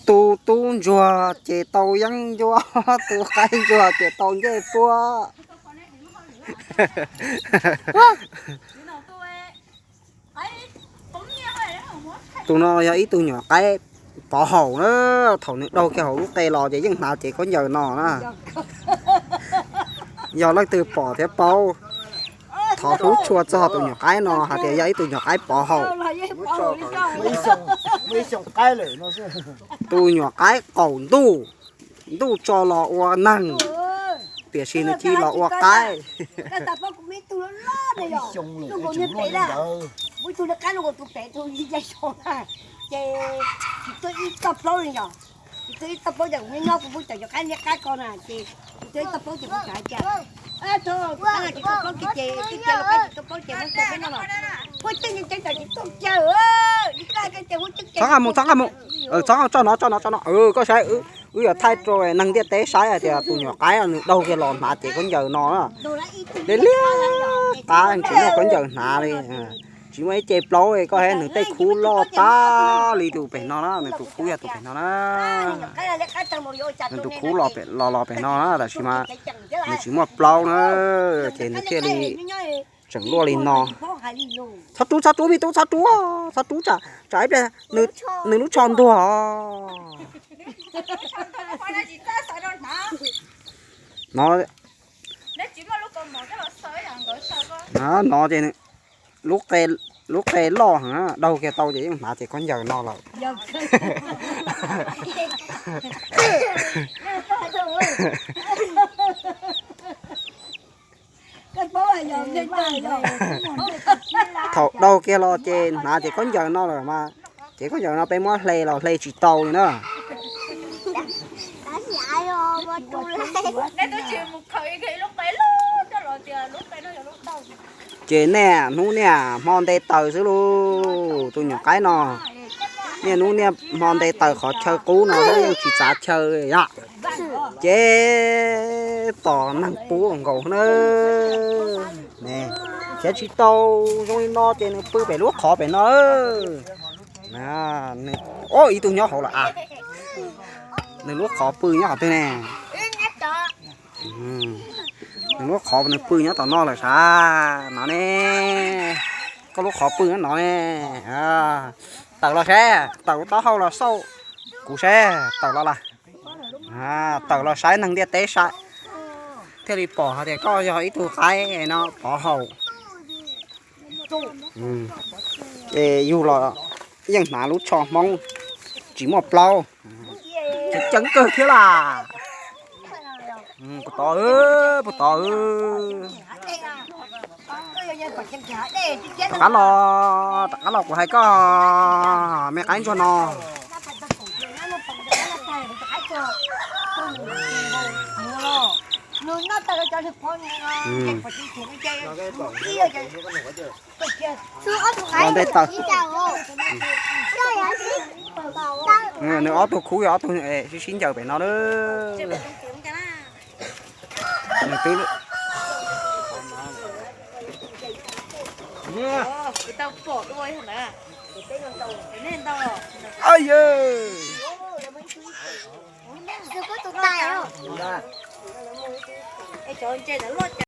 Tus tub ntsuag ces tau yeeb ncuab, tus qaib ntsuag ces tau ncej puab. Tus no yog ib tug nyuam qaib pov haum na, thaum nws daug kiag hauv lub qe los ces yeej hnav cev khaub ncaws no na. Yog leej twg pom thiab paub, thov hlub tshua txog tus nyuam qaib no hais tias yog ib tug nyuam qaib pov haum. Tus nyuam qaib qaum ntuj, ntuj tso los ua neeg, tiam sis nws cia li los ua qaib. Txhob nqa mus, txhob nqa mus. Txhob, tso no, tso no, tso no, koj saib, wb yuav thaij rau neeg ntiaj teb saib hais tias tus nyuam qaib nws daug kiag los hnav cev khaub ncaws no na. Liab liab qab, tsis muaj khaub ncaws hnav li, tsis muaj ib ce plaub li. Koj saib nws tej khub loj tag li tus pem no na, nws tus khub yog tus pem no na. Nws tus khub los los pem no na, tab sis mas nws tsis muaj plaub na, ces nws thiaj li tseem luaj li no. Txhob rub, txhob rub me tub, txhob rub, txhob rub, tsam ib pliag nws lub tsho ntuag os. No, no ces lub qe loj heev, daug kiag tau ces yeej hnav cev khaub ncaws no lawm. Thaum daug kiag los ces hnav cev khaub ncaws no lawm mas, cev khaub ncaws no peb muab hle los hle tsis tau li na. Ces niaj hnub niaj hmo nte taws xwb lauj, tus nyuam qaib no. Niaj hnub niaj hmo nte taws qhov chaw qub no xwb, yeej tsis txav chaw li yom. Ces tos neeg pub nkaus na. Khiav tsis tau, zoo li no ces nws pw pem lub qhov pem no. Ib tug nyob hauv lawm a. Nws lub qhov pw nyob qhov twg ne? Nws lub qhov nws pw nyob tom no lawm sav. No ne, koj lub qhov pw nyob no ne. Tawm los saib, tawm lub taub hau los xauj kuv saib, tawm los lawm. Tawm los saib neeg ntiaj teb saib, thiaj li pom hais tias koj yog ib tug qaib no pov haum. Ces yug los yeej hnav lub tsho Hmoob tsis muaj plaub, ceev kawg thiab las. Puas tod, puas tod. Rov qab los, rov qab los kuv hais koj me qaib ntsuag no. Los nte taws. Nws ob tug khub yog ob tug sib sib ncaws pem no. Nws twb